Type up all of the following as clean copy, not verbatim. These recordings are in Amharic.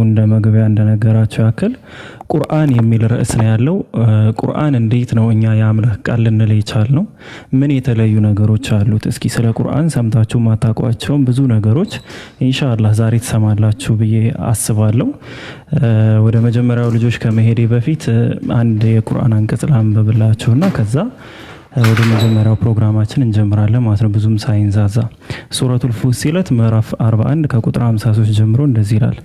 እንደ መግቢያ እንደነገራቸው ያክል ቁርአን የሚል ርዕስ ነው ያለው። ቁርአን እንዴት ነው እኛ የአምላክ ቃል ልንል የቻልነው? ምን የተለዩ ነገሮች አሉት? እስኪ ስለ ቁርአን ሰምታችሁ ማታውቋቸውን ብዙ ነገሮች ኢንሻአላህ ዛሬ ትሰማላችሁ ብዬ አስባለሁ። ወደ መጀመሪያው ልጆች ከመሄዴ በፊት አንድ የቁርአን አንቀጽ ላንብብላችሁና ከዛ ወደ መጀመሪያው ፕሮግራማችን እንጀምራለን ማለት ነው። ብዙም ሳይንዛዛ ሱረቱል ፉሲለት ምዕራፍ 41 ከቁጥር 53 ጀምሮ እንደዚህ ይላል።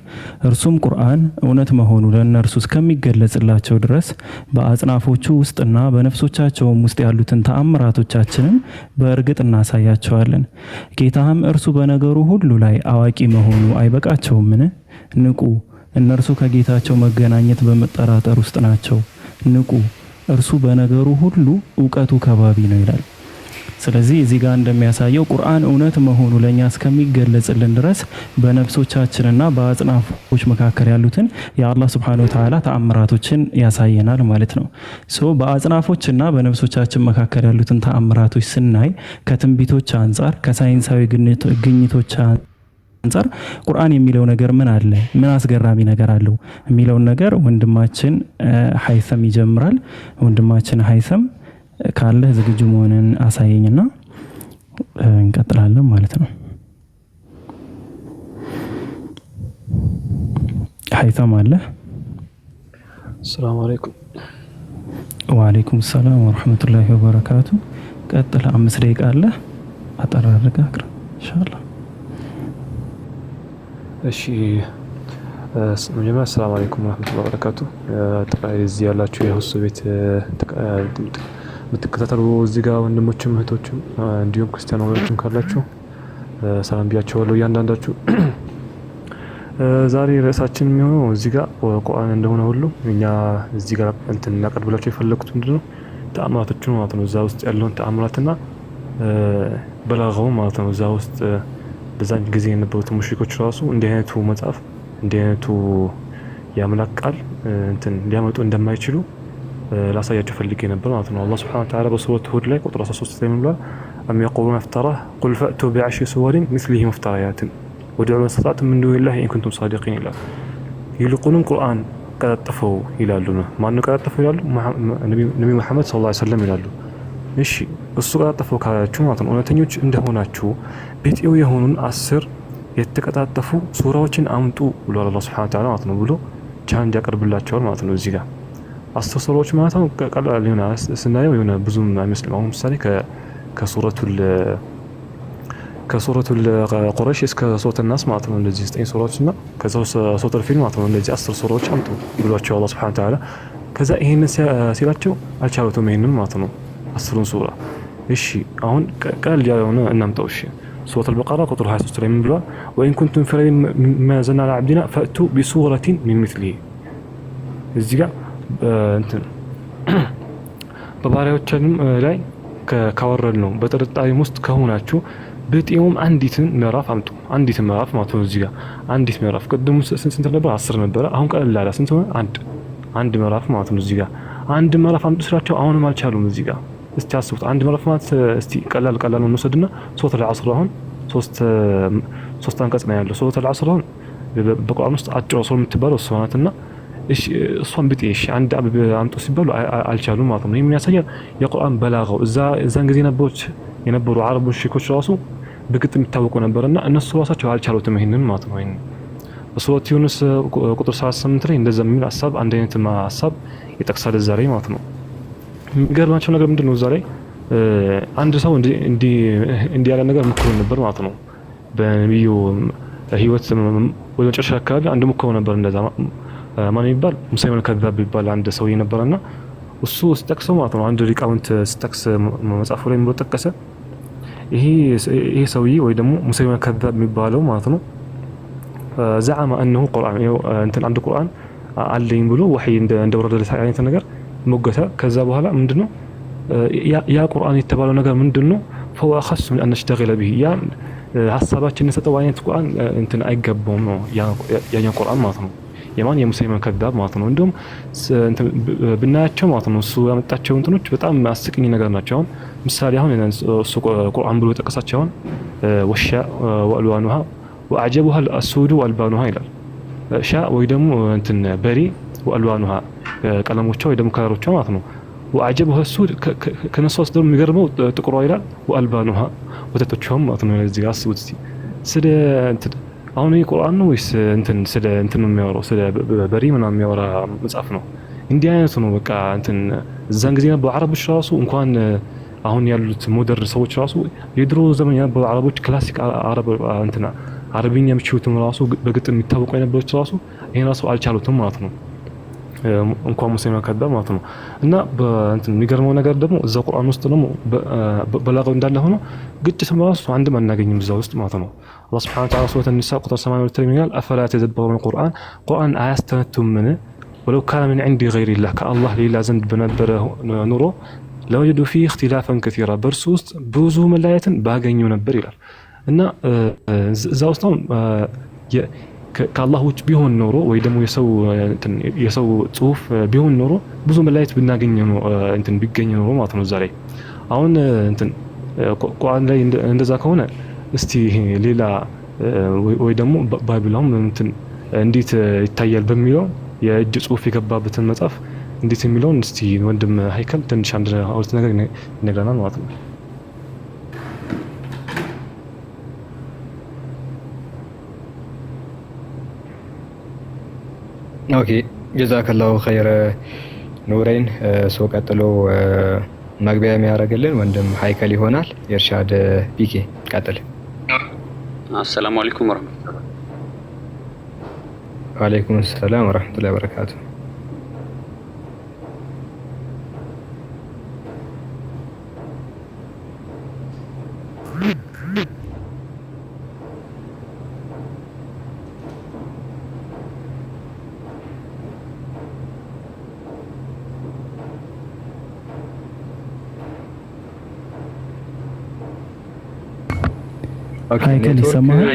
እርሱም ቁርአን እውነት መሆኑ ለእነርሱ እስከሚገለጽላቸው ድረስ በአጽናፎቹ ውስጥና በነፍሶቻቸውም ውስጥ ያሉትን ተአምራቶቻችንን በእርግጥ እናሳያቸዋለን። ጌታህም እርሱ በነገሩ ሁሉ ላይ አዋቂ መሆኑ አይበቃቸውምን? ንቁ፣ እነርሱ ከጌታቸው መገናኘት በመጠራጠር ውስጥ ናቸው። ንቁ፣ እርሱ በነገሩ ሁሉ እውቀቱ ከባቢ ነው ይላል። ስለዚህ እዚህ ጋር እንደሚያሳየው ቁርአን እውነት መሆኑ ለእኛ እስከሚገለጽልን ድረስ በነፍሶቻችንና በአጽናፎች መካከል ያሉትን የአላህ ስብሐነሁ ወተዓላ ተአምራቶችን ያሳየናል ማለት ነው። So በአጽናፎችና በነፍሶቻችን መካከል ያሉትን ተአምራቶች ስናይ ከትንቢቶች አንጻር፣ ከሳይንሳዊ ግኝቶች አንጻር ቁርአን የሚለው ነገር ምን አለ፣ ምን አስገራሚ ነገር አለው የሚለውን ነገር ወንድማችን ሀይሰም ይጀምራል። ወንድማችን ሀይሰም ካለህ ዝግጁ መሆንን አሳየኝና እንቀጥላለን ማለት ነው። ሀይሰም አለ? ሰላም አለይኩም። ወአለይኩም ሰላም ወረሕመቱላሂ ወበረካቱ። ቀጥል። 5 ደቂቃ አለ። አጠር አድርገህ አቅርብ ኢንሻአላህ። እሺ፣ መጀመሪያ ሰላም አለይኩም ወረሕመቱላሂ ወበረካቱ። አጠቃላይ እዚህ ያላችሁ የሁሱ ቤት የምትከታተሉ እዚህ ጋር ወንድሞችም እህቶችም እንዲሁም ክርስቲያን ወገኖችም ካላችሁ ሰላም ብያችኋለሁ እያንዳንዳችሁ። ዛሬ ርዕሳችን የሚሆነው እዚህ ጋር ቁርአን እንደሆነ ሁሉ እኛ እዚህ ጋር እንትን እናቀርብላችሁ የፈለኩት ምንድነው ተአምራቶቹን ማለት ነው። እዛ ውስጥ ያለውን ተአምራትና በላጋው ማለት ነው። እዛ ውስጥ በዛን ጊዜ የነበሩት ሙሽሪኮች ራሱ እንዲህ አይነቱ መጽሐፍ፣ እንዲህ አይነቱ የአምላክ ቃል እንትን ሊያመጡ እንደማይችሉ ላሳያቸው ፈልጌ ነበር ማለት ነው። አላህ سبحانه وتعالى በሱረት ሁድ ላይ ቁጥር 13 ላይ ምን ብሏል? أم يقولون افتراه قل فأتوا بعشر سور مثله مفتريات وادعوا من استطعتم من دون الله إن كنتم صادقين ይላል። ይልቁንም ቁርአን ቀጣጠፈው ይላሉ ነው። ማነው ቀጣጠፈው ይላሉ? ነቢ መሐመድ صلى الله عليه وسلم ይላሉ። እሺ፣ እሱ ቀጣጠፈው ካላችሁ ማለት ነው፣ እውነተኞች እንደሆናችሁ ቢጤው የሆኑን 10 የተቀጣጠፉ ሱራዎችን አምጡ ብሏል አላህ سبحانه وتعالى ማለት ነው ብሎ challenge ያቀርብላቸዋል ማለት ነው። እዚህ ጋር 10 ሱራዎች ማለት ነው ቀላል የሆነ ስናየው የሆነ ብዙም አይመስልም። አሁን ምሳሌ ከሱረቱል ቁረይሽ እስከ ሱረቱ ናስ ማለት ነው እንደዚህ ዘጠኝ ሱራዎች እና ከዛ ሱረቱል ፊል ማለት ነው እንደዚህ 10 ሱራዎች አምጡ ብሏቸው አላህ سبحانه وتعالى። ከዛ ይሄንን ሲላቸው አልቻሉትም ይሄንን ማለት ነው 10ሩን ሱራ። እሺ፣ አሁን ቀለል ያለውን እናምጣው። እሺ፣ ሱረቱል በቀራ ቁጥር 23 ላይ ምን ብሏል? وإن كنتم في ريب مما نزلنا على عبدنا فأتوا بسورة من مثله። እዚህ ጋር እንትን በባሪያዎቻችንም ላይ ካወረድነው በጥርጣሬም ውስጥ ከሆናችሁ ብጤውም አንዲትን ምዕራፍ አምጡ። አንዲትን ምዕራፍ ማለት ነው። እዚህ ጋር አንዲት ምዕራፍ ቅድሙ ስንት ነበር? 10 ነበረ። አሁን ቀለል አለ። ስንት ሆነ? አንድ ምዕራፍ ማለት ነው። እዚህ ጋር አንድ ምዕራፍ አምጡ ስላቸው አሁንም አልቻሉም። እዚህ ጋር እስቲ አስቡት። አንድ ምዕራፍ ማለት እስቲ ቀላል ቀላል እንውሰድና ሱረቱል ዐስር አሁን ሶስት አንቀጽ ነው ያለው። ሱረቱል ዐስር አሁን በቁርአን ውስጥ አጭሯ ሱራ የምትባለው እሷ ናትና እሺ እሷን ብጤ እሺ አንድ አምጡ ሲባሉ አልቻሉም ማለት ነው። ይህ ምን ያሳያል? የቁርአን በላጋው እዛን ጊዜ የነበሩ አረብ ሙሽሪኮች ራሱ በግጥም የሚታወቁ ነበርና እነሱ ራሳቸው አልቻሉትም ይሄንን ማለት ነው። ይሄንን በሱረት ዩኑስ ቁጥር 38 ላይ እንደዛ የሚል ሀሳብ፣ አንድ አይነት ሀሳብ ይጠቅሳል እዛ ላይ ማለት ነው። የሚገርማቸው ነገር ምንድን ነው? እዛ ላይ አንድ ሰው እንዲህ ያለ ነገር ሞክሮ ነበር ማለት ነው። በነቢዩ ህይወት ወደ መጨረሻ አካባቢ አንድ ሞክሮ ነበር እንደዛ። ማን የሚባል? ሙሰይመል ከዛብ የሚባል አንድ ሰውዬ ነበረና እሱ ሲጠቅሰው ማለት ነው፣ አንድ ሊቃውንት ሲጠቅስ መጽሐፉ ላይ ብሎ ጠቀሰ? ይሄ ሰውዬ ወይ ደግሞ ሙሰይመል ከዛብ የሚባለው ማለት ነው زعم أنه ቁርአን እንትን አንድ ቁርአን አለኝ ብሎ ወህይ እንደወረደለት አይነት ነገር ሞገተ። ከዛ በኋላ ምንድነው ያ ቁርአን የተባለው ነገር ምንድነው? فهو أخس من أن نشتغل به፣ ያ ሀሳባችን እንሰጠው አይነት ቁርአን እንትን አይገባውም ነው ያኛው ቁርአን ማለት ነው። የማን? የሙሰይመን ከዛብ ማለት ነው። እንዲሁም ብናያቸው ማለት ነው እሱ ያመጣቸው እንትኖች በጣም አስቂኝ ነገር ናቸው። አሁን ምሳሌ አሁን እሱ ቁርአን ብሎ የጠቀሳቸው አሁን والشاء وألوانها وأعجبها الأسود وألبانها ይላል። شاة ወይ ደግሞ እንትን በሬ፣ وألوانها ቀለሞቿ ወይ ደግሞ color ኦቿ ማለት ነው። وأعجبها السود ከነሷ ውስጥ ደግሞ የሚገርመው ጥቁሯ ይላል። وألبانها ወተቶቿም ማለት ነው። እዚህ ጋር አስቡት እስቲ ስለ እንትን አሁን ይሄ ቁርአን ነው ወይስ እንትን ስለ እንትን ነው የሚያወራው? ስለ በሬ ምናምን የሚያወራ መጽሐፍ ነው። እንዲህ አይነቱ ነው በቃ እንትን እዛን ጊዜ የነበሩ አረቦች ራሱ እንኳን አሁን ያሉት modern ሰዎች ራሱ የድሮ ዘመን የነበሩ አረቦች classic አረብ እንትና አረብኛ የሚችሉትም ራሱ በግጥም የሚታወቁ የነበሩት ራሱ ይሄን ራሱ አልቻሉትም ማለት ነው። እንኳን ሙስሊም ከዳ ማለት ነው። እና በእንትን የሚገርመው ነገር ደግሞ እዛ ቁርአን ውስጥ ደግሞ በላጋው እንዳለ ሆኖ ግጭትም ራሱ አንድም አናገኝም እዛ ውስጥ ማለት ነው። አላህ سبحانه وتعالى سورة النساء ቁጥር 82 ላይ ይላል أفلا يتدبرون القرآن ቁርአን አያስተነትኑምን? ولو كان من عند غير الله ከአላህ ሌላ ዘንድ በነበረ ኑሮ لوجدوا فيه اختلافا كثيرا በእርሱ ውስጥ ብዙ መለያየትን ባገኙ ነበር ይላል። እና እዛ ውስጥ አሁን ከአላህ ውጭ ቢሆን ኖሮ ወይ ደግሞ የሰው ጽሁፍ ቢሆን ኖሮ ብዙ መለያየት ብናገኝ ነው እንትን ቢገኝ ኖሮ ማለት ነው። እዛ ላይ አሁን እንትን ቁርአን ላይ እንደዛ ከሆነ እስቲ ሌላ ወይ ደግሞ Bible አሁን እንትን እንዴት ይታያል በሚለው የእጅ ጽሁፍ የገባበትን መጽሐፍ እንዴት የሚለውን እስቲ ወንድም ሀይከል ትንሽ አንድ ሁለት ነገር ይነግረናል ማለት ነው። Okay جزاك الله خير ኑሬን። So ቀጥሎ መግቢያ የሚያደርግልን ወንድም ሀይከል ይሆናል። ኢርሻድ ቢኬ ቀጥል። السلام عليكم ورحمة الله። وعليكم السلام ورحمة الله وبركاته። Okay ሀይከል ኔትወርክ ይሰማሃል?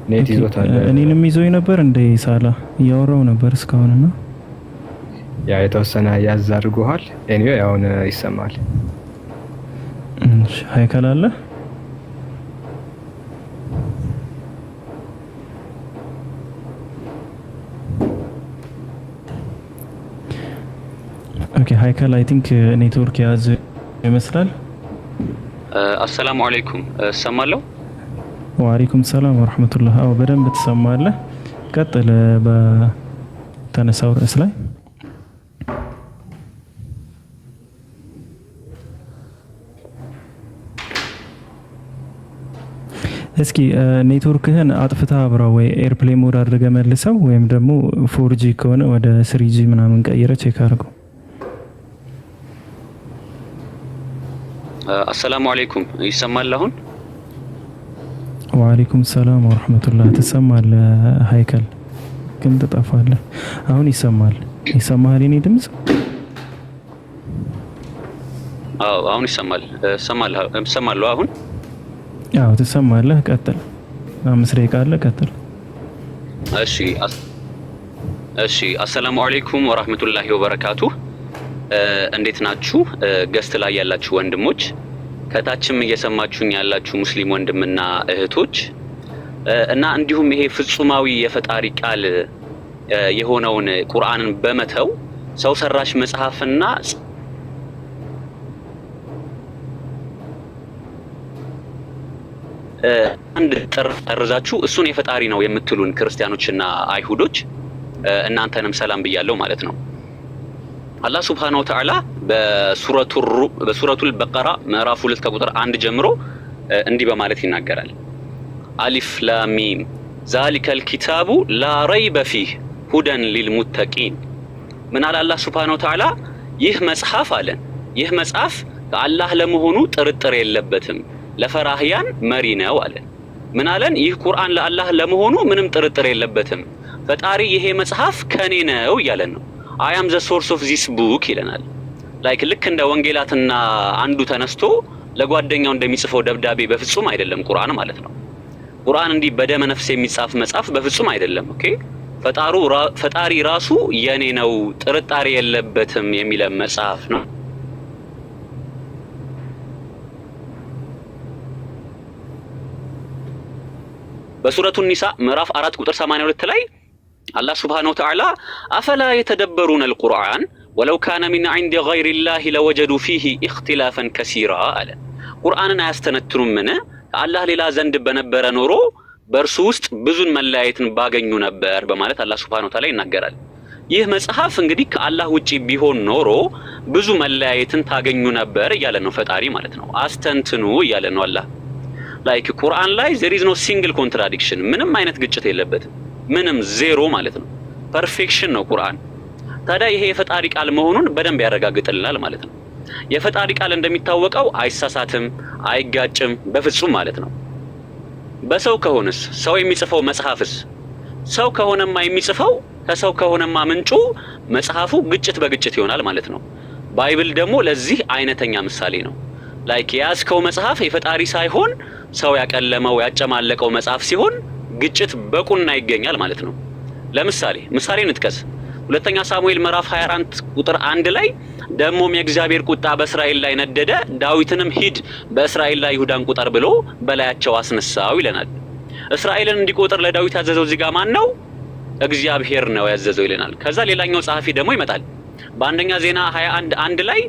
Net Okay፣ ይዞታል። እኔንም ይዞኝ ነበር እንደ ሳላ እያወራው ነበር እስካሁን እና ያ የተወሰነ ያዝ አድርጎሃል። Anyway አሁን ይሰማል። እሺ፣ ሀይከል አለ። Okay ሀይከል I think network የያዘ ይመስላል። السلام عليكم እሰማለሁ። وعليكم السلام ورحمة الله። አዎ በደንብ ትሰማለህ። ቀጥል በተነሳው ርዕስ ላይ። እስኪ ኔትወርክህን አጥፍተህ አብራው ወይ airplane mode አድርገህ መልሰው ወይም ደግሞ 4G ከሆነ ወደ 3G ምናምን ቀይረህ check አድርገው። السلام عليكم ይሰማል አሁን? وعليكم السلام ورحمة الله። ትሰማለህ ሀይከል? ግን ትጠፋለህ። አሁን ይሰማል። ይሰማሃል የኔ ድምፅ? አዎ አሁን ይሰማል። እሰማለሁ አሁን። አዎ ትሰማለህ። ቀጥል። 5 ደቂቃ አለ። ቀጥል። እሺ السلام عليكم ورحمة الله وبركاته። እንዴት ናችሁ? Guest ላይ ያላችሁ ወንድሞች፣ ከታችም እየሰማችሁኝ ያላችሁ ሙስሊም ወንድምና እህቶች እና እንዲሁም ይሄ ፍጹማዊ የፈጣሪ ቃል የሆነውን ቁርአንን በመተው ሰው ሰራሽ መጽሐፍና አንድ ጠርዛችሁ እሱን የፈጣሪ ነው የምትሉን ክርስቲያኖችና አይሁዶች እናንተንም ሰላም ብያለሁ ማለት ነው። አላህ سبحانه وتعالى በሱረቱል በቀራ ምዕራፍ 2 ከቁጥር 1 ጀምሮ እንዲህ በማለት ይናገራል። ألف لام ميم ذلك الكتاب لا ريب فيه هدى للمتقين። ምን አለ አላህ سبحانه وتعالى? ይህ መጽሐፍ አለን፣ ይህ መጽሐፍ ከአላህ ለመሆኑ ጥርጥር የለበትም፣ ለፈራህያን መሪ ነው አለን። ምን አለን? ይህ ቁርአን ለአላህ ለመሆኑ ምንም ጥርጥር የለበትም፣ ፈጣሪ ይሄ መጽሐፍ ከኔ ነው እያለን ነው። I am the source of this book ይለናል። Like ልክ እንደ ወንጌላትና አንዱ ተነስቶ ለጓደኛው እንደሚጽፈው ደብዳቤ በፍጹም አይደለም ቁርአን ማለት ነው። ቁርአን እንዲህ በደመ ነፍስ የሚጻፍ መጽሐፍ በፍጹም አይደለም። Okay ፈጣሪ ራሱ የኔ ነው ጥርጣሬ የለበትም የሚለን መጽሐፍ ነው። በሱረቱ ኒሳ ምዕራፍ 4 ቁጥር 82 ላይ አላህ سبحانه وتعالى أفلا يتدبرون القرآن ولو كان من عند غير الله لوجدوا فيه اختلافا كثيرا አለ። ቁርአንን አያስተነትኑምን? ከአላህ ሌላ ዘንድ በነበረ ኖሮ በእርሱ ውስጥ ብዙን መለያየትን ባገኙ ነበር በማለት አላህ سبحانه وتعالى ይናገራል። ይህ መጽሐፍ እንግዲህ ከአላህ ውጪ ቢሆን ኖሮ ብዙ መለያየትን ታገኙ ነበር እያለ ነው ፈጣሪ ማለት ነው። አስተንትኑ እያለ ነው አላህ። Like ቁርአን ላይ there is no single contradiction፣ ምንም አይነት ግጭት የለበትም። ምንም ዜሮ ማለት ነው። Perfection ነው ቁርአን። ታዲያ ይሄ የፈጣሪ ቃል መሆኑን በደንብ ያረጋግጥልናል ማለት ነው። የፈጣሪ ቃል እንደሚታወቀው አይሳሳትም፣ አይጋጭም በፍጹም ማለት ነው። በሰው ከሆነስ፣ ሰው የሚጽፈው መጽሐፍስ፣ ሰው ከሆነማ የሚጽፈው፣ ከሰው ከሆነማ ምንጩ መጽሐፉ ግጭት በግጭት ይሆናል ማለት ነው። Bible ደግሞ ለዚህ አይነተኛ ምሳሌ ነው። Like የያዝከው መጽሐፍ የፈጣሪ ሳይሆን ሰው ያቀለመው ያጨማለቀው መጽሐፍ ሲሆን ግጭት በቁና ይገኛል ማለት ነው። ለምሳሌ ምሳሌ እንጥቀስ። ሁለተኛ ሳሙኤል ምዕራፍ 24 ቁጥር 1 ላይ ደግሞም የእግዚአብሔር ቁጣ በእስራኤል ላይ ነደደ፣ ዳዊትንም ሂድ በእስራኤል ላይ ይሁዳን ቁጠር ብሎ በላያቸው አስነሳው ይለናል። እስራኤልን እንዲቆጥር ለዳዊት ያዘዘው እዚህ ጋር ማን ነው? እግዚአብሔር ነው ያዘዘው ይለናል። ከዛ ሌላኛው ጸሐፊ ደግሞ ይመጣል። በአንደኛ ዜና 21:1 ላይ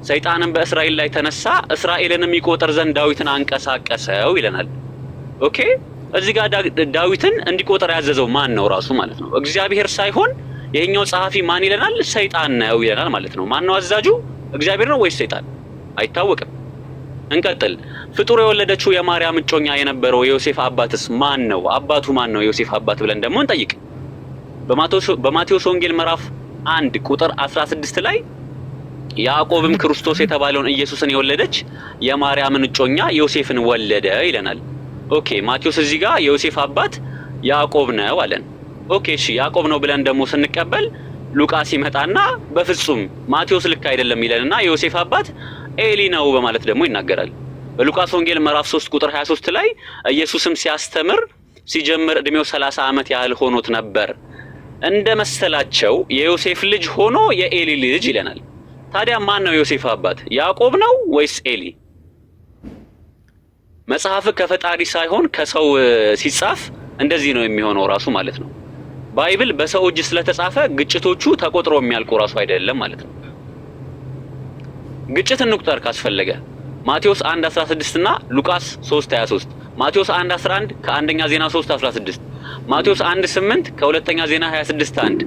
ሰይጣንም በእስራኤል ላይ ተነሳ፣ እስራኤልንም ይቆጥር ዘንድ ዳዊትን አንቀሳቀሰው ይለናል። Okay፣ እዚህ ጋር ዳዊትን እንዲቆጥር ያዘዘው ማን ነው? ራሱ ማለት ነው፣ እግዚአብሔር ሳይሆን ይሄኛው ጸሐፊ ማን ይለናል? ሰይጣን ነው ይለናል ማለት ነው። ማን ነው አዛዡ? እግዚአብሔር ነው ወይስ ሰይጣን? አይታወቅም። እንቀጥል። ፍጡር የወለደችው የማርያም እጮኛ የነበረው የዮሴፍ አባትስ ማን ነው? አባቱ ማን ነው? የዮሴፍ አባት ብለን ደግሞ እንጠይቅ። በማቴዎስ ወንጌል ምዕራፍ 1 ቁጥር 16 ላይ ያዕቆብም ክርስቶስ የተባለውን ኢየሱስን የወለደች የማርያምን እጮኛ ዮሴፍን ወለደ ይለናል። Okay፣ ማቴዎስ እዚህ ጋር የዮሴፍ አባት ያዕቆብ ነው አለን። Okay እሺ፣ ያዕቆብ ነው ብለን ደግሞ ስንቀበል ሉቃስ ይመጣና በፍጹም ማቴዎስ ልክ አይደለም ይለንና የዮሴፍ አባት ኤሊ ነው በማለት ደግሞ ይናገራል። በሉቃስ ወንጌል ምዕራፍ 3 ቁጥር 23 ላይ ኢየሱስም ሲያስተምር ሲጀምር እድሜው 30 ዓመት ያህል ሆኖት ነበር፣ እንደ መሰላቸው የዮሴፍ ልጅ ሆኖ የኤሊ ልጅ ይለናል። ታዲያ ማን ነው የዮሴፍ አባት? ያዕቆብ ነው ወይስ ኤሊ? መጽሐፍ ከፈጣሪ ሳይሆን ከሰው ሲጻፍ እንደዚህ ነው የሚሆነው ራሱ ማለት ነው። Bible በሰው እጅ ስለተጻፈ ግጭቶቹ ተቆጥሮ የሚያልቁ ራሱ አይደለም ማለት ነው። ግጭት እንቁጠር ካስፈለገ ማቴዎስ 1:16 እና ሉቃስ 3:23፣ ማቴዎስ 1:11 ከአንደኛ ዜና 3:16፣ ማቴዎስ 1:8 ከሁለተኛ ዜና 26:1፣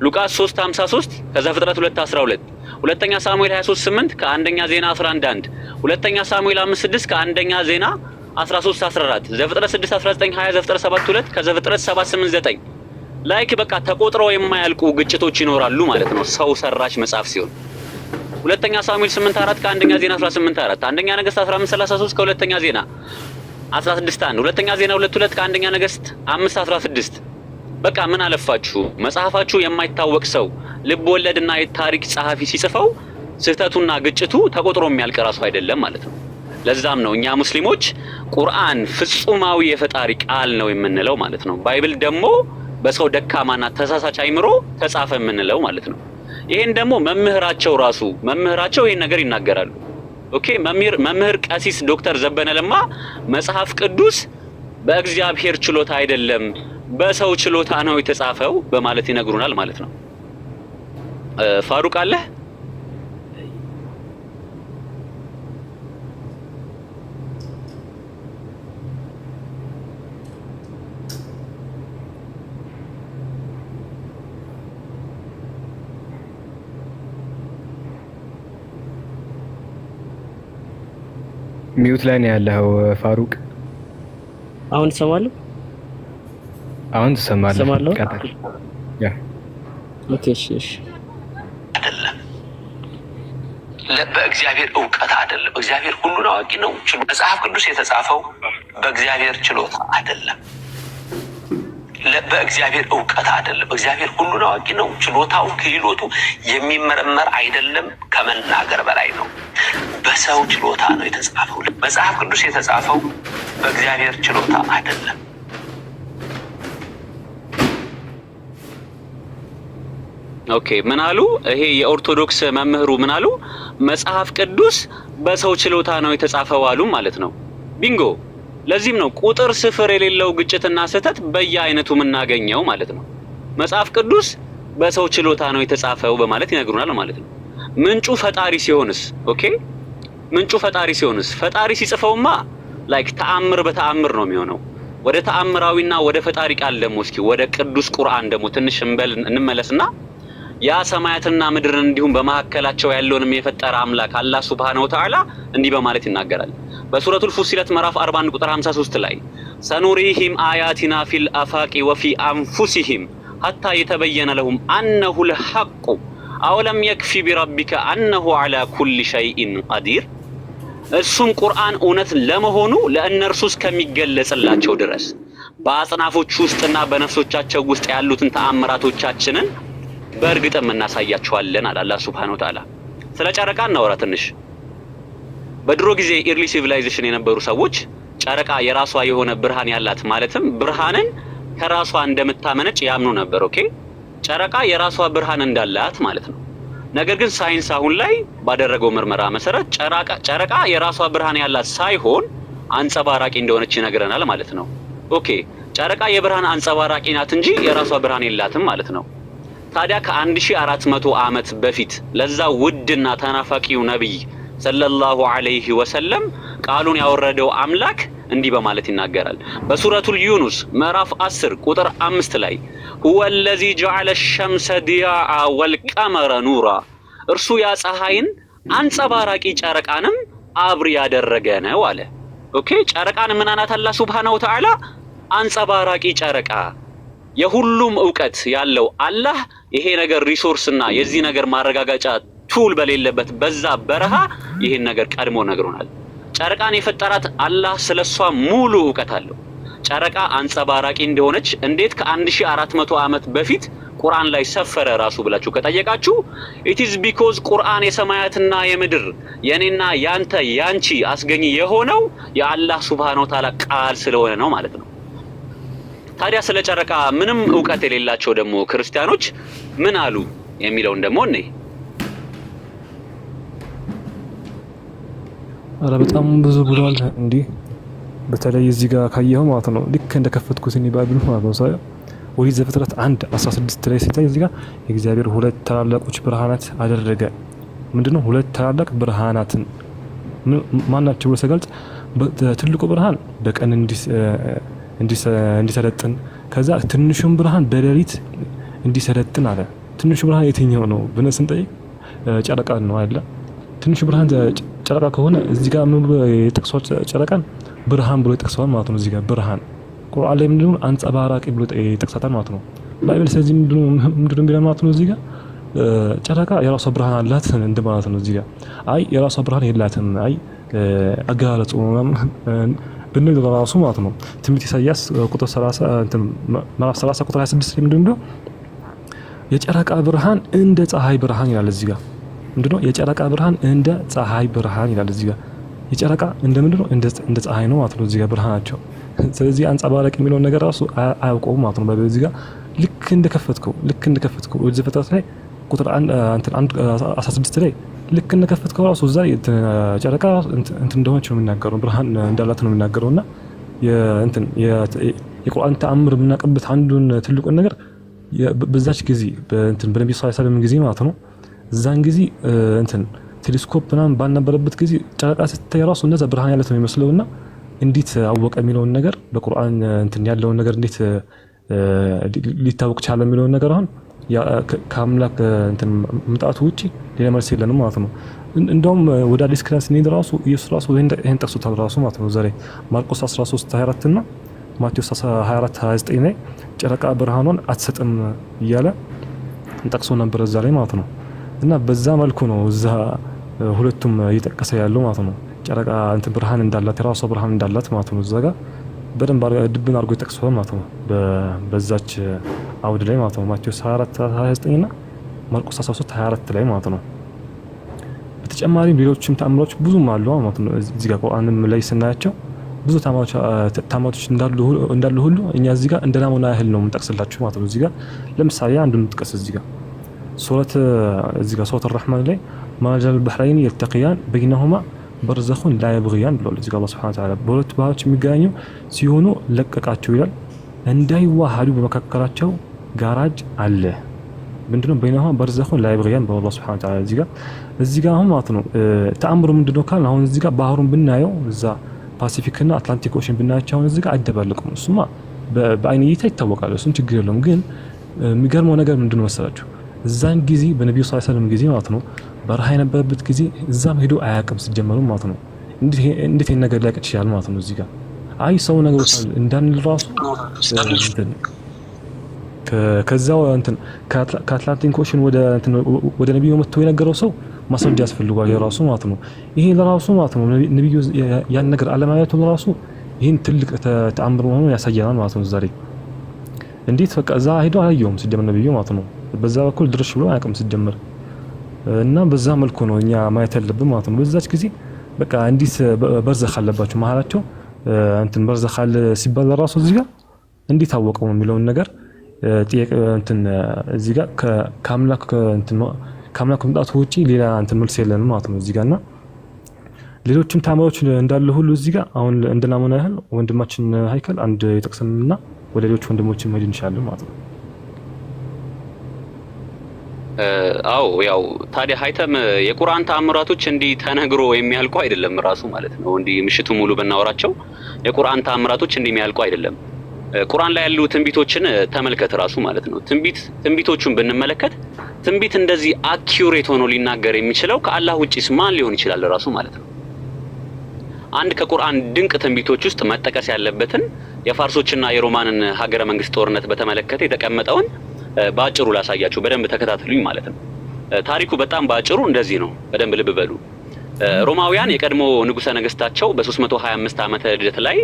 ሉቃስ 3:53 ከዘፍጥረት 2:12፣ ሁለተኛ ሳሙኤል 23:8 ከአንደኛ ዜና 11:1፣ ሁለተኛ ሳሙኤል 5:6 ከአንደኛ ዜና 13:14፣ ዘፍጥረት 6:19 20፣ ዘፍጥረት 7:2 ከዘፍጥረት 7:8 9። Like በቃ ተቆጥረው የማያልቁ ግጭቶች ይኖራሉ ማለት ነው ሰው ሰራሽ መጽሐፍ ሲሆን። ሁለተኛ ሳሙኤል 8:4 ከአንደኛ ዜና 18:4፣ አንደኛ ነገስት 15:33 ከሁለተኛ ዜና 16:1፣ ሁለተኛ ዜና 2:2 ከአንደኛ ነገስት 5:16። በቃ ምን አለፋችሁ መጽሐፋችሁ የማይታወቅ ሰው ልብ ወለድና የታሪክ ጸሐፊ ሲጽፈው ስህተቱና ግጭቱ ተቆጥሮ የሚያልቅ ራሱ አይደለም ማለት ነው። ለዛም ነው እኛ ሙስሊሞች ቁርአን ፍጹማዊ የፈጣሪ ቃል ነው የምንለው ማለት ነው። Bible ደግሞ በሰው ደካማና ተሳሳች አይምሮ ተጻፈ የምንለው ማለት ነው። ይሄን ደግሞ መምህራቸው ራሱ መምህራቸው ይሄን ነገር ይናገራሉ። Okay፣ መምህር ቀሲስ ዶክተር ዘበነ ለማ መጽሐፍ ቅዱስ በእግዚአብሔር ችሎታ አይደለም በሰው ችሎታ ነው የተጻፈው በማለት ይነግሩናል ማለት ነው። ፋሩቅ አለህ? Mute ላይ ነው ያለኸው ፋሩቅ። አሁን ትሰማለህ? አሁን ትሰማለህ? እሰማለሁ። ቀጥል። Yeah. Okay፣ እሺ፣ እሺ። አይደለም፣ በእግዚአብሔር እውቀት አይደለም። እግዚአብሔር ሁሉን አዋቂ ነው። መጽሐፍ ቅዱስ የተጻፈው በእግዚአብሔር ችሎታ አይደለም። በእግዚአብሔር እውቀት አይደለም። እግዚአብሔር ሁሉን አዋቂ ነው። ችሎታው፣ ክህሎቱ የሚመረመር አይደለም። ከመናገር በላይ ነው። በሰው ችሎታ ነው የተጻፈው። መጽሐፍ ቅዱስ የተጻፈው በእግዚአብሔር ችሎታ አይደለም። Okay፣ ምን አሉ? ይሄ የኦርቶዶክስ መምህሩ ምን አሉ? መጽሐፍ ቅዱስ በሰው ችሎታ ነው የተጻፈው አሉ ማለት ነው። ቢንጎ። ለዚህም ነው ቁጥር ስፍር የሌለው ግጭትና ስህተት በየአይነቱ የምናገኘው ማለት ነው። መጽሐፍ ቅዱስ በሰው ችሎታ ነው የተጻፈው በማለት ይነግሩናል ማለት ነው። ምንጩ ፈጣሪ ሲሆንስ? Okay፣ ምንጩ ፈጣሪ ሲሆንስ? ፈጣሪ ሲጽፈውማ like ተአምር በተአምር ነው የሚሆነው። ወደ ተአምራዊና ወደ ፈጣሪ ቃል ደግሞ እስኪ ወደ ቅዱስ ቁርአን ደግሞ ትንሽ እንበል እንመለስና ያ ሰማያትና ምድርን እንዲሁም በመካከላቸው ያለውንም የፈጠረ አምላክ አላህ ሱብሃነሁ ወተዓላ እንዲህ በማለት ይናገራል። በሱረቱል ፉሲለት ምዕራፍ 41 ቁጥር 53 ላይ سنريهم آياتنا في الآفاق وفي أنفسهم حتى يتبين لهم أنه الحق أولم يكف بربك أنه على كل شيء قدير። እሱም ቁርአን እውነት ለመሆኑ ለእነርሱ እስከሚገለጽላቸው ድረስ በአጽናፎች ውስጥና በነፍሶቻቸው ውስጥ ያሉትን ተአምራቶቻችንን በእርግጥም እናሳያቸዋለን አለ አላህ ሱብሃነሁ ወተዓላ። ስለ ጨረቃ እናወራ ትንሽ። በድሮ ጊዜ early civilization የነበሩ ሰዎች ጨረቃ የራሷ የሆነ ብርሃን ያላት፣ ማለትም ብርሃንን ከራሷ እንደምታመነጭ ያምኑ ነበር። Okay፣ ጨረቃ የራሷ ብርሃን እንዳላት ማለት ነው። ነገር ግን ሳይንስ አሁን ላይ ባደረገው ምርመራ መሰረት ጨረቃ የራሷ ብርሃን ያላት ሳይሆን አንጸባራቂ እንደሆነች ይነግረናል ማለት ነው። Okay፣ ጨረቃ የብርሃን አንጸባራቂ ናት እንጂ የራሷ ብርሃን የላትም ማለት ነው። ታዲያ ከ1400 ዓመት በፊት ለዛ ውድና ተናፋቂው ነቢይ ሰለላሁ ዐለይሂ ወሰለም ቃሉን ያወረደው አምላክ እንዲህ በማለት ይናገራል። በሱረቱል ዩኑስ ምዕራፍ 10 ቁጥር 5 ላይ هو الذي جعل الشمس ضياء والقمر نورا፣ እርሱ ያ ፀሐይን አንጸባራቂ ጨረቃንም አብሪ ያደረገ ነው አለ። Okay፣ ጨረቃን ምን አላት አላህ ሱብሃነሁ ወተዓላ? አንጸባራቂ ጨረቃ። የሁሉም እውቀት ያለው አላህ ይሄ ነገር resource እና የዚህ ነገር ማረጋገጫ tool በሌለበት በዛ በረሃ ይሄን ነገር ቀድሞ ነግሮናል። ጨረቃን የፈጠራት አላህ ስለሷ ሙሉ እውቀት አለው። ጨረቃ አንጸባራቂ እንደሆነች እንዴት ከ1400 ዓመት በፊት ቁርአን ላይ ሰፈረ ራሱ ብላችሁ ከጠየቃችሁ፣ it is because ቁርአን የሰማያትና የምድር፣ የኔና ያንተ ያንቺ አስገኚ የሆነው የአላህ ሱብሃነሁ ወተዓላ ቃል ስለሆነ ነው ማለት ነው። ታዲያ ስለ ጨረቃ ምንም እውቀት የሌላቸው ደግሞ ክርስቲያኖች ምን አሉ የሚለውን ደግሞ እኔ አረ በጣም ብዙ ብሏል። እንዲህ በተለይ እዚህ ጋር ካየኸው ማለት ነው፣ ልክ እንደከፈትኩት እኔ Bible ኡ ማለት ነው ሳየው ኦሪት ዘፍጥረት 1:16 ላይ ሲታይ እዚህ ጋር የእግዚአብሔር ሁለት ታላላቆች ብርሃናት አደረገ። ምንድነው? ሁለት ታላላቅ ብርሃናትን ማናቸው ብሎ ሲገልጽ ትልቁ ብርሃን በቀን እንዲሰለጥን፣ ከዛ ትንሹን ብርሃን በሌሊት እንዲሰለጥን አለ። ትንሹ ብርሃን የትኛው ነው ብለን ስንጠይቅ ጨረቃ ነው አይደለ? ትንሹ ብርሃን ጨረቃ ከሆነ እዚህ ጋር ምን ብሎ የጠቅሰዋል? ጨረቃን ብርሃን ብሎ ይጠቅሰዋል ማለት ነው። እዚህ ጋር ብርሃን፣ ቁርአን ላይ ምንድነው? አንጸባራቂ ብሎ ይጠቅሳታል ማለት ነው Bible። ስለዚህ ምንድነው የሚለው ማለት ነው? እዚህ ጋር ጨረቃ የራሷ ብርሃን አላት እንደ ማለት ነው። እዚህ ጋር አይ የራሷ ብርሃን የላትም፣ አይ አገላለጹ ብንል ራሱ ማለት ነው፣ ትንቢተ ኢሳይያስ ቁጥር 30፣ እንትን ምዕራፍ 30 ቁጥር 26 ላይ ምንድነው የሚለው? የጨረቃ ብርሃን እንደ ፀሐይ ብርሃን ይላል። እዚህ ጋር ምንድነው? የጨረቃ ብርሃን እንደ ፀሐይ ብርሃን ይላል። እዚህ ጋር የጨረቃ እንደ ምንድነው? እንደ ፀሐይ ነው ማለት ነው እዚህ ጋር ብርሃናቸው። ስለዚህ አንጸባራቂ የሚለውን ነገር ራሱ አያውቀውም ማለት ነው። በዚህ ጋር ልክ እንደከፈትከው ኦሪት ዘፍጥረት ላይ ቁጥር 1 እንትን 1 16 ላይ ልክ እንደከፈትከው ራሱ እዛ ጨረቃ እንትን እንደሆነች ነው የሚናገረው፣ ብርሃን እንዳላት ነው የሚናገረው። እና የእንትን የቁርአን ተአምር የምናውቅበት አንዱን ትልቁን ነገር በዛች ጊዜ በእንትን በነብዩ ሰለላሁ ዐለይሂ ወሰለም ጊዜ ማለት ነው፣ እዛን ጊዜ እንትን ቴሌስኮፕ ምናምን ባልነበረበት ጊዜ ጨረቃ ስትታይ ራሱ እነዛ ብርሃን ያለት ነው የሚመስለውና እንዴት አወቀ የሚለውን ነገር፣ በቁርአን እንትን ያለውን ነገር እንዴት ሊታወቅ ቻለ የሚለውን ነገር አሁን ከአምላክ እንትን መምጣቱ ውጪ ሌላ መልስ የለንም ማለት ነው። እንደውም ወደ አዲስ ኪዳን ስንሄድ ራሱ ኢየሱስ ራሱ ይሄን ጠቅሶታል ራሱ ማለት ነው። ዛሬ ማርቆስ 13 24 እና ማቴዎስ 24 29 ላይ ጨረቃ ብርሃኗን አትሰጥም እያለ ጠቅሶ ነበር እዛ ላይ ማለት ነው። እና በዛ መልኩ ነው እዛ ሁለቱም እየጠቀሰ ያለው ማለት ነው። ጨረቃ እንትን ብርሃን እንዳላት፣ የራሷ ብርሃን እንዳላት ማለት ነው። እዛ ጋር በደንብ ድብን አድርጎ ይጠቅሰዋል ማለት ነው። በዛች አውድ ላይ ማለት ነው። ማቴዎስ 24 29 እና ማርቆስ 13 24 ላይ ማለት ነው። በተጨማሪም ሌሎችም ተአምሮች ብዙም አሉ ማለት ነው። እዚህ ጋር ቁርአንም ላይ ስናያቸው ብዙ ተአምራቶች እንዳሉ ሁሉ እኛ እዚህ ጋር እንደ ናሙና ያህል ነው የምንጠቅስላችሁ ማለት ነው። እዚህ ጋር ለምሳሌ አንዱን እንጥቀስ። እዚህ ጋር ሱረት እዚህ ጋር ሱረት አር-ረህማን ላይ مرج البحرين يلتقيان بينهما برزخ لا يبغيان ብሏል። እዚህ ጋር አላህ سبحانه وتعالى በሁለት ባህሮች የሚገናኙ ሲሆኑ ለቀቃቸው ይላል። እንዳይዋሃዱ በመካከላቸው ጋራጅ አለ። ምንድነው? بينهما برزخ لا يبغيان ብሏል አላህ سبحانه وتعالى። እዚህ ጋር አሁን ማለት ነው ተአምሩ ምንድነው ካልን አሁን እዚህ ጋር ባህሩን ብናየው፣ እዛ ፓሲፊክ እና Atlantic Ocean ብናያቸው አሁን እዚህ ጋር አይደባለቁም። እሱማ በአይን እይታ ይታወቃል። እሱም ችግር የለውም። ግን የሚገርመው ነገር ምንድነው መሰላችሁ? እዛን ጊዜ በነቢዩ صلى الله عليه وسلم ጊዜ ማለት ነው፣ በረሃ የነበረበት ጊዜ እዛም ሄዶ አያውቅም ሲጀመሩ ማለት ነው። እንዴት ይሄን ነገር ሊያውቅ ይችላል ማለት ነው? እዚህ ጋር አይ ሰው ነገሮች እንዳንል ራሱ ከዛው እንትን ከ Atlantic Ocean ወደ ነቢዩ መጥቶ የነገረው ሰው ማስረጃ ያስፈልጓል የራሱ ማለት ነው። ይሄ ለራሱ ማለት ነው ነቢዩ ያን ነገር አለማየቱ ለራሱ ይህን ትልቅ ተአምር መሆኑን ያሳየናል ማለት ነው። ዛሬ እንዴት በቃ እዛ ሄዶ አላየውም ሲጀምር ነቢዩ ማለት ነው። በዛ በኩል ድርሽ ብሎ አያውቅም ሲጀምር፣ እና በዛ መልኩ ነው እኛ ማየት ያለብን ማለት ነው። በዛች ጊዜ በቃ እንዲት برزخ አለባቸው፣ መሀላቸው እንትን برزخ አለ ሲባል ለራሱ እዚህ ጋር እንዴት አወቀው የሚለውን ነገር ጥያቄ እንትን እዚህ ጋር ከአምላክ እንትን ከአምላክ መምጣቱ ውጪ ሌላ እንትን መልስ የለንም ማለት ነው እዚህ ጋር። እና ሌሎችም ታምሮች እንዳለ ሁሉ እዚህ ጋር አሁን እንደ ናሙና ያህል ወንድማችን ሀይከል አንድ ይጠቅስንና ወደ ሌሎች ወንድሞችን መሄድ እንችላለን ማለት ነው። አዎ፣ ያው ታዲያ ሀይተም የቁርአን ተአምራቶች እንዲህ ተነግሮ የሚያልቁ አይደለም ራሱ ማለት ነው። እንዲህ ምሽቱ ሙሉ ብናወራቸው የቁርአን ተአምራቶች እንዲህ የሚያልቁ አይደለም። ቁርአን ላይ ያሉ ትንቢቶችን ተመልከት ራሱ ማለት ነው። ትንቢቶቹን ብንመለከት ትንቢት እንደዚህ accurate ሆኖ ሊናገር የሚችለው ከአላህ ውጪስ ማን ሊሆን ይችላል ራሱ ማለት ነው። አንድ ከቁርአን ድንቅ ትንቢቶች ውስጥ መጠቀስ ያለበትን የፋርሶችና የሮማንን ሀገረ መንግስት ጦርነት በተመለከተ የተቀመጠውን በአጭሩ ላሳያችሁ፣ በደንብ ተከታተሉኝ ማለት ነው። ታሪኩ በጣም በአጭሩ እንደዚህ ነው። በደንብ ልብ በሉ። ሮማውያን የቀድሞ ንጉሰ ነገስታቸው በ325 ዓመተ ልደት ላይ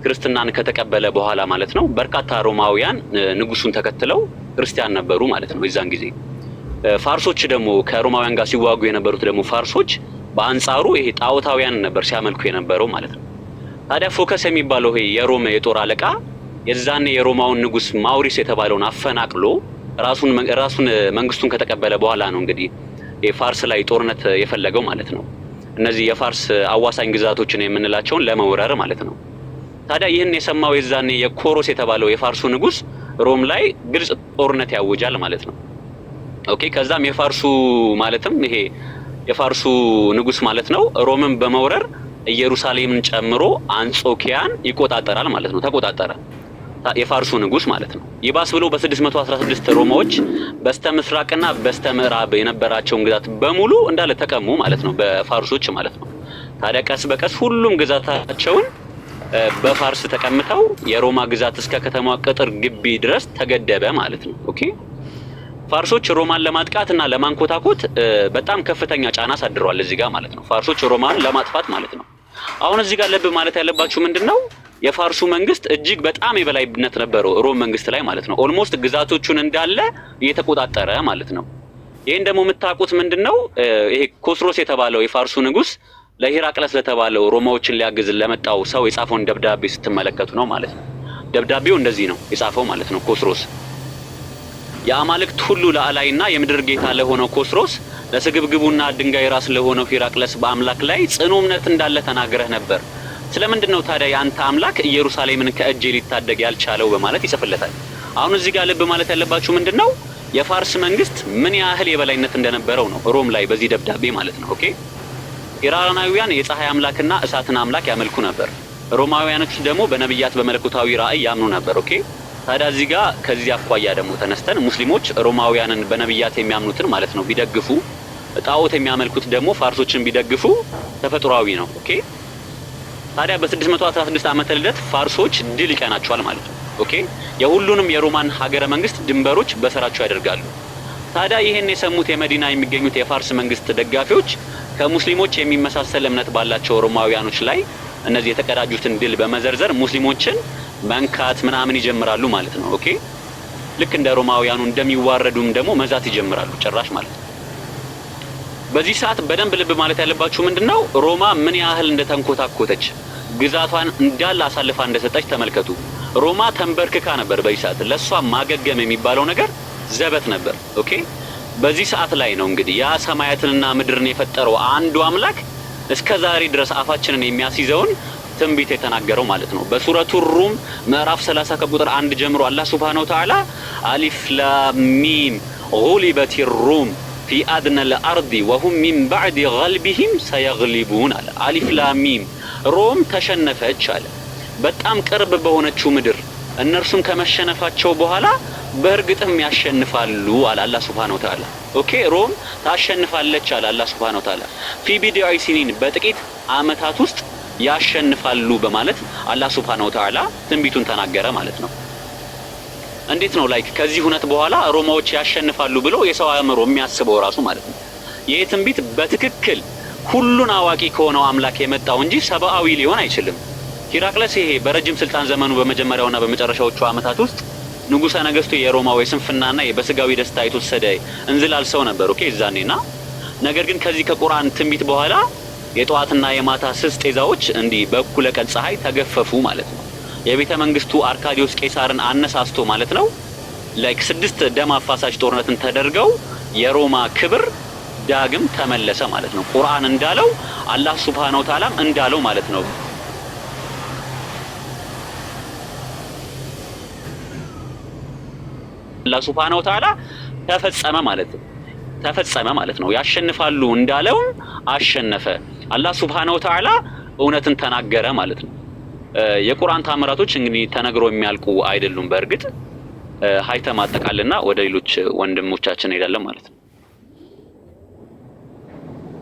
ክርስትናን ከተቀበለ በኋላ ማለት ነው፣ በርካታ ሮማውያን ንጉሱን ተከትለው ክርስቲያን ነበሩ ማለት ነው የዛን ጊዜ። ፋርሶች ደግሞ፣ ከሮማውያን ጋር ሲዋጉ የነበሩት ደግሞ ፋርሶች በአንጻሩ ይሄ ጣዖታውያን ነበር ሲያመልኩ የነበረው ማለት ነው። ታዲያ ፎከስ የሚባለው ይሄ የሮም የጦር አለቃ የዛኔ የሮማውን ንጉስ ማውሪስ የተባለውን አፈናቅሎ ራሱን መንግስቱን ከተቀበለ በኋላ ነው እንግዲህ የፋርስ ላይ ጦርነት የፈለገው ማለት ነው። እነዚህ የፋርስ አዋሳኝ ግዛቶችን የምንላቸውን ለመውረር ማለት ነው። ታዲያ ይህን የሰማው የዛኔ የኮሮስ የተባለው የፋርሱ ንጉስ ሮም ላይ ግልጽ ጦርነት ያውጃል ማለት ነው። Okay፣ ከዛም የፋርሱ ማለትም ይሄ የፋርሱ ንጉስ ማለት ነው ሮምን በመውረር ኢየሩሳሌምን ጨምሮ አንጾኪያን ይቆጣጠራል ማለት ነው። ተቆጣጠረ የፋርሱ ንጉስ ማለት ነው። ይባስ ብሎ በ616 ሮማዎች በስተ ምስራቅና በስተ ምዕራብ የነበራቸውን ግዛት በሙሉ እንዳለ ተቀሙ ማለት ነው፣ በፋርሶች ማለት ነው። ታዲያ ቀስ በቀስ ሁሉም ግዛታቸውን በፋርስ ተቀምተው የሮማ ግዛት እስከ ከተማዋ ቅጥር ግቢ ድረስ ተገደበ ማለት ነው። Okay፣ ፋርሶች ሮማን ለማጥቃት እና ለማንኮታኮት በጣም ከፍተኛ ጫና አሳድረዋል እዚህ ጋር ማለት ነው። ፋርሶች ሮማን ለማጥፋት ማለት ነው። አሁን እዚህ ጋር ልብ ማለት ያለባችሁ ምንድነው? የፋርሱ መንግስት እጅግ በጣም የበላይነት ነበረው ሮም መንግስት ላይ ማለት ነው። Almost ግዛቶቹን እንዳለ እየተቆጣጠረ ማለት ነው። ይህን ደግሞ የምታውቁት ምንድነው? ይሄ ኮስሮስ የተባለው የፋርሱ ንጉስ ለሂራቅለስ ለተባለው ሮማዎችን ሊያግዝ ለመጣው ሰው የጻፈውን ደብዳቤ ስትመለከቱ ነው ማለት ነው። ደብዳቤው እንደዚህ ነው የጻፈው ማለት ነው። ኮስሮስ የአማልክት ሁሉ ላዕላይና የምድር ጌታ ለሆነው ኮስሮስ፣ ለስግብግቡና ድንጋይ ራስ ለሆነው ሂራቅለስ በአምላክ ላይ ጽኑ እምነት እንዳለ ተናግረህ ነበር። ስለምንድን ነው ታዲያ የአንተ አምላክ ኢየሩሳሌምን ከእጄ ሊታደግ ያልቻለው? በማለት ይጽፍለታል። አሁን እዚህ ጋር ልብ ማለት ያለባችሁ ምንድን ነው? የፋርስ መንግስት ምን ያህል የበላይነት እንደነበረው ነው ሮም ላይ በዚህ ደብዳቤ ማለት ነው። Okay፣ ኢራናውያን የፀሐይ አምላክና እሳትን አምላክ ያመልኩ ነበር። ሮማውያኖች ደግሞ በነብያት በመለኮታዊ ራእይ ያምኑ ነበር። Okay፣ ታዲያ እዚህ ጋር ከዚህ አኳያ ደግሞ ተነስተን ሙስሊሞች ሮማውያንን በነብያት የሚያምኑትን ማለት ነው ቢደግፉ፣ ጣዖት የሚያመልኩት ደግሞ ፋርሶችን ቢደግፉ ተፈጥሯዊ ነው። Okay፣ ታዲያ በ616 ዓመተ ልደት ፋርሶች ድል ይቀናቸዋል ማለት ነው። Okay፣ የሁሉንም የሮማን ሀገረ መንግስት ድንበሮች በስራቸው ያደርጋሉ። ታዲያ ይህን የሰሙት የመዲና የሚገኙት የፋርስ መንግስት ደጋፊዎች ከሙስሊሞች የሚመሳሰል እምነት ባላቸው ሮማውያኖች ላይ እነዚህ የተቀዳጁትን ድል በመዘርዘር ሙስሊሞችን መንካት ምናምን ይጀምራሉ ማለት ነው። Okay፣ ልክ እንደ ሮማውያኑ እንደሚዋረዱም ደግሞ መዛት ይጀምራሉ ጭራሽ ማለት ነው። በዚህ ሰዓት በደንብ ልብ ማለት ያለባችሁ ምንድነው? ሮማ ምን ያህል እንደተንኮታኮተች፣ ግዛቷን እንዳለ አሳልፋ እንደሰጠች ተመልከቱ። ሮማ ተንበርክካ ነበር በዚህ ሰዓት። ለሷ ማገገም የሚባለው ነገር ዘበት ነበር። Okay፣ በዚህ ሰዓት ላይ ነው እንግዲህ ያ ሰማያትንና ምድርን የፈጠረው አንዱ አምላክ እስከ ዛሬ ድረስ አፋችንን የሚያስይዘውን ትንቢት የተናገረው ማለት ነው። በሱረቱ ሩም ምዕራፍ 30 ከቁጥር 1 ጀምሮ አላህ ሱብሃነሁ ወተዓላ አሊፍ ላም ሚም غلبت الروم في أدنى الأرض وهم من بعد غلبهم سيغلبون አለ። አሊፍ ላም ሚም ሮም ተሸነፈች አለ፣ በጣም ቅርብ በሆነችው ምድር እነርሱም ከመሸነፋቸው በኋላ በእርግጥም ያሸንፋሉ አለ አላህ ሱብሃነሁ ወተዓላ። Okay፣ ሮም ታሸንፋለች አለ አላህ ሱብሃነሁ ወተዓላ። في بضع سنين በጥቂት አመታት ውስጥ ያሸንፋሉ በማለት አላህ ሱብሃነሁ ወተዓላ ትንቢቱን ተናገረ ማለት ነው። እንዴት ነው like ከዚህ ሁነት በኋላ ሮማዎች ያሸንፋሉ ብሎ የሰው አእምሮ የሚያስበው ራሱ ማለት ነው? ይህ ትንቢት በትክክል ሁሉን አዋቂ ከሆነው አምላክ የመጣው እንጂ ሰብአዊ ሊሆን አይችልም። ሂራቅለስ ይሄ በረጅም ስልጣን ዘመኑ በመጀመሪያውና በመጨረሻዎቹ አመታት ውስጥ ንጉሰ ነገስቱ የሮማዊ ስንፍናና በስጋዊ ደስታ የተወሰደ እንዝላል ሰው ነበር። Okay፣ እዛኔና ነገር ግን ከዚህ ከቁርአን ትንቢት በኋላ የጠዋትና የማታ ስስ ጤዛዎች እንዲህ በእኩለ ቀን ፀሐይ ተገፈፉ ማለት ነው። የቤተ መንግስቱ አርካዲዮስ ቄሳርን አነሳስቶ ማለት ነው like ስድስት ደም አፋሳሽ ጦርነትን ተደርገው የሮማ ክብር ዳግም ተመለሰ ማለት ነው። ቁርአን እንዳለው፣ አላህ ሱብሃነሁ ወተዓላም እንዳለው ማለት ነው። አላህ ሱብሃነሁ ወተዓላ ተፈጸመ ማለት ነው። ያሸንፋሉ እንዳለውም አሸነፈ። አላህ ሱብሃነሁ ወተዓላ እውነትን ተናገረ ማለት ነው። የቁርአን ታምራቶች እንግዲህ ተነግሮ የሚያልቁ አይደሉም። በእርግጥ ሀይተም አጠቃልና ወደ ሌሎች ወንድሞቻችን እንሄዳለን ማለት ነው።